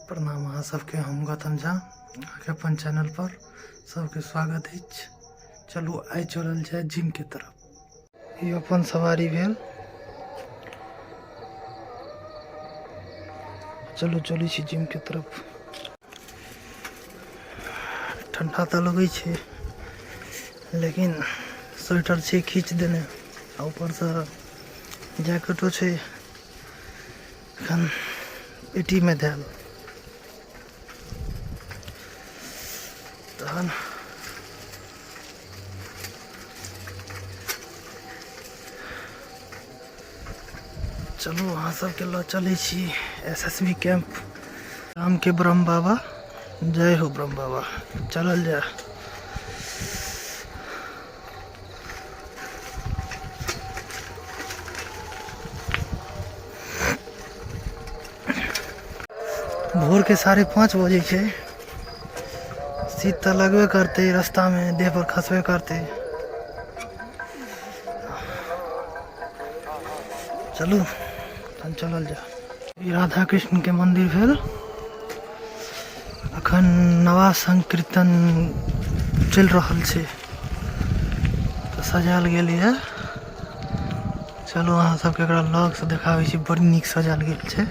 प्रणाम अहाँ सबके, हम गौतम झा, अहाँके अपन चैनल पर सबके स्वागत अछि। चलू आइ चलल जाय जिम के तरफ। ई अपन सवारी भेल। चलू चलै छी जिम के तरफ। ठंडा तऽ लगै छै, लेकिन स्वेटर छै खींच देने, आ ऊपरसँ जैकेटो छै एखन पेटीमे धयल। तहन चलू अहाँ सबके लऽ चलै छी एस एस बी कैंप, रामके ब्रह्म बाबा। जय हो ब्रह्म बाबा। चलल जाय। भोर के 5:30 बजे छै। शीत तऽ लगबे करतै, रास्तामे देह पर खसबे करतै। चलू तहन चलल जाय। ई राधा कृष्ण के मंदिर भेल। अखन नवा संकीर्तन चलि रहल छै, तऽ सजायल गेल यऽ। चलू अहाँ सबके एकरा लगसँ देखाबै छी, बड़ नीक सजायल गेल छै।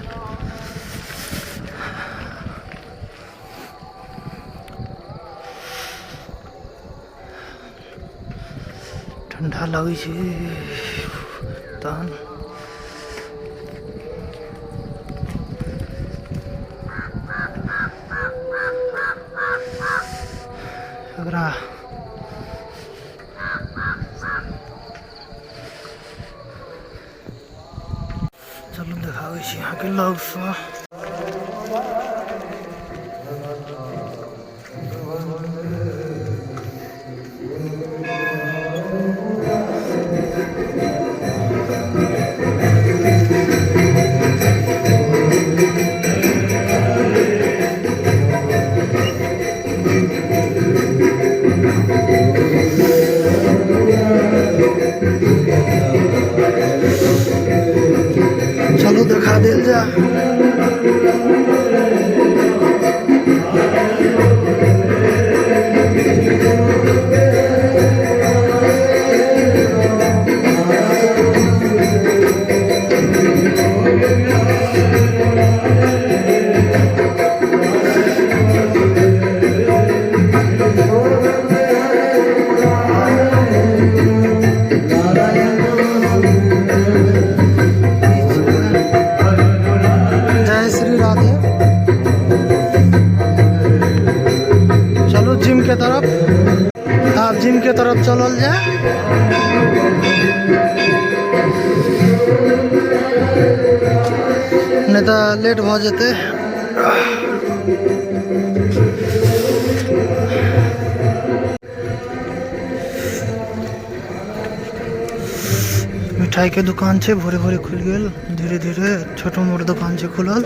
ठंडा लगै छै। तहन एकरा चलू देखाबै छी अहाँके लगसँ। चलू देखा देल जा। जय श्री राधे। चलू जिम के तरफ। आप जिम के तरफ चलल जाए। नहीं तो लेट भ जेतै। मिठाई के दुकान छै, भोरे भोरे खुलि गेल। धीरे धीरे छोटो मोट दुकान छै खुलल।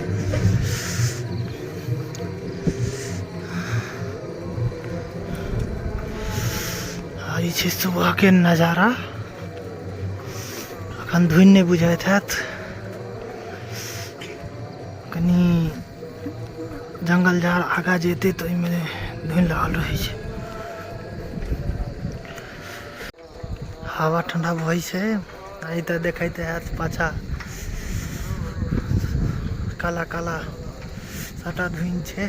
आ ई छै सुबह के नजारा। अखन धुनि नहि बुझाइत हैत, कनि जंगल झाड़ आगाँ जेतै तऽ ओहिमे धुनि लागल रहै छै। हवा ठंडा बहै छै। आ ई तऽ देखैत हैत पाछा काला काला सबटा धुनि छै।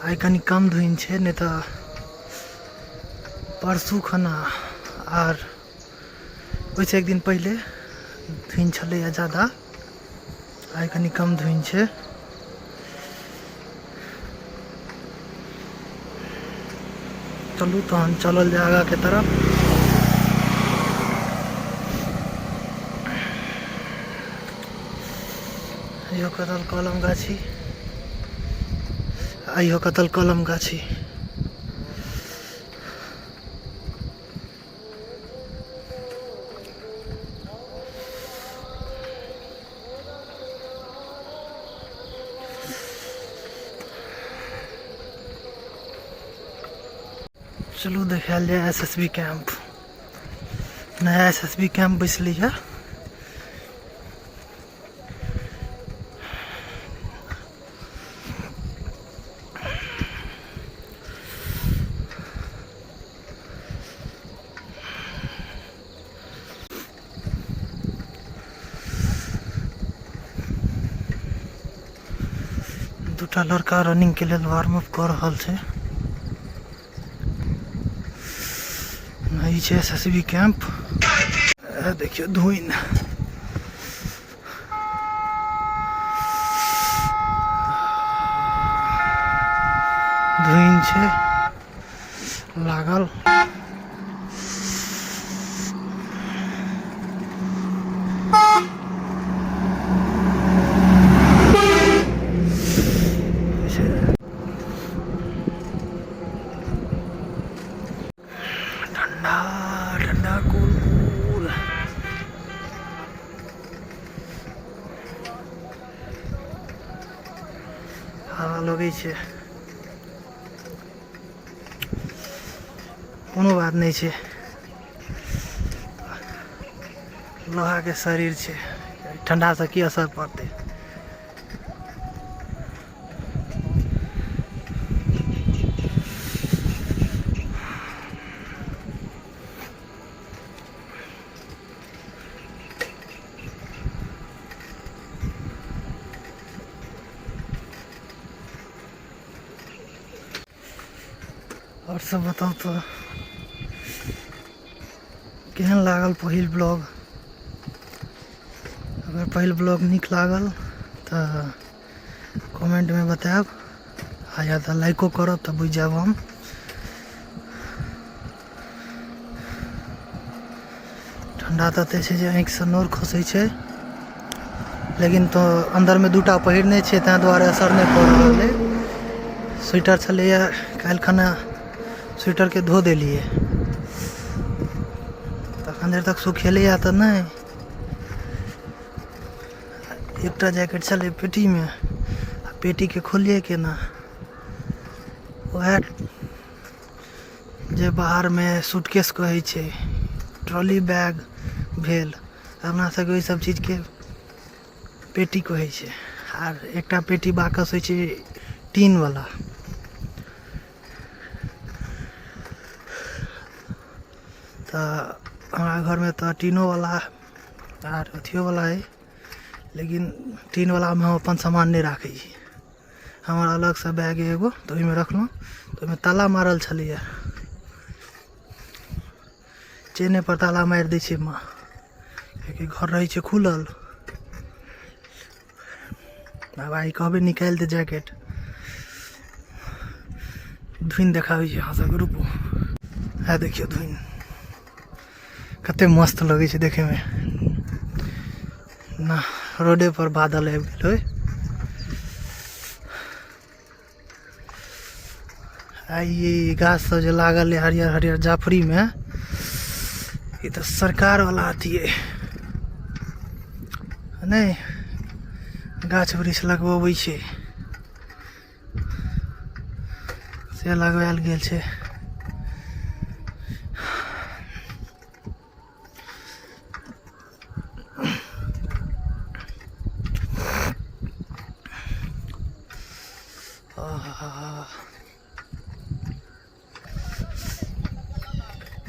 आइ कनि कम धुनि छै, नहि तऽ परसू खना आर ओहिसँ एक दिन पहिले धुनि छलैए ज्यादा। आइ कनि कम धुनि छै। चलू तहन चलल जाय आगाँके तरफ। इहो कतल कलम गाछी, आ इहो कतल कलम गाछी। चलू देखायल जाय एस एस बी कैंप। नया एस एस बी कैम्प बैसलै यऽ। दूटा लड़का रनिंग के लेल वार्म अप कऽ रहल छै। ई छै एस एस बी कैंप। देखियौ धुइन धुइन छै लागल। ठंडा ठंडा कूल कूल। हवा लगै छै, कोनो बात नहि छै। लोहाके शरीर छै, ठंडासँ की असर पड़तै। आओर सब बताउ तऽ केहन लागल पहिल ब्लॉग? अगर पहिल ब्लॉग नीक लागल तऽ कमेंटमे बतायब, आ या तऽ लाइको करब तऽ बुझि जायब हम। ठंडा तऽ एते छै जे आँखिसँ नोर खसै छै, लेकिन तऽ अन्दरमे दूटा पहिरने छियै, ताहि दुआरे असर नहि पड़ि रहल अइ। स्वेटर छलैए काल्हि खना, स्वेटरके धो देलियै, तखन देर तक सुखेलैए तऽ नहि। एकटा जैकेट छलै पेटीमे, आ पेटीके खोलियै केना? वएह जे बाहरमे सूटकेस कहै छै, ट्रॉली बैग भेल, अपना सबके ओहि सब चीजके पेटी कहै छै। आर एकटा पेटी बाकस होइ छै टीनवला। तऽ हमरा घरमे तऽ टीनोवला आर अथियोवला अइ, लेकिन टीनवलामे हम अपन सामान नहि राखै छी। हमर अलगसँ बैग अइ एगो, तऽ ओहिमे रखलहुँ। तऽ ओहिमे ताला मारल छलैए, चेनेपर ताला मारि दै छै माँ, किएकि घर रहै छै खुलल। आब आइ कहबै निकालि दे जैकेट। धुनि देखाबै छी अहाँ सबके, रुकू। है देखियौ धुनि कते मस्त लगै छै देखैमे ना। रोडे पर बादल आबि गेल होइ। आ ई गाछ सब जे लागल है हरियर हरियर जाफरी में, ई तऽ सरकार वाला अथी है नहीं, गाछ वृक्ष लगबबै छै से लगवायल गेल छै।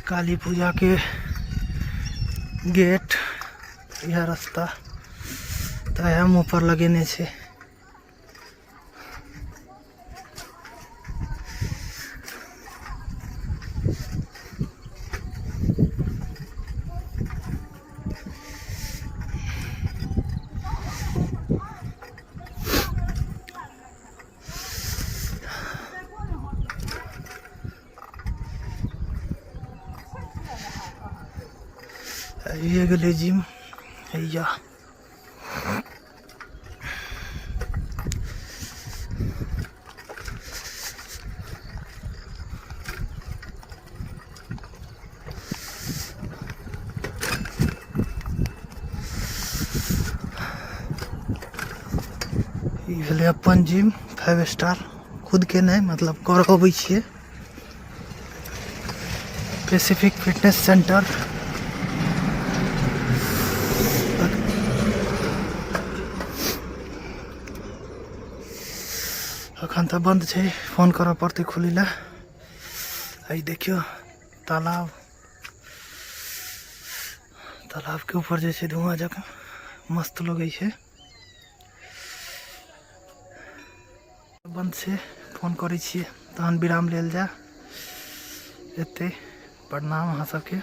काली पूजा के गेट, इएह रास्ता तऽ इएह मुँह पर लगेने छै। आबिए गेलै जिम हैया। ई भेलै अपन जिम 5 स्टार, खुदके नहि मतलब करबै छियै। Pacific fitness centre. अखन तऽ बन्द छै, फोन करऽ पड़तै खुलै लए। आ ई देखियौ तालाब, तालाबके ऊपर जे छै धुआँ जकाँ मस्त लगै छै। बन्द छै, फोन करै छियै, तहन विराम लेल जाय। एतै प्रणाम अहाँ सबके।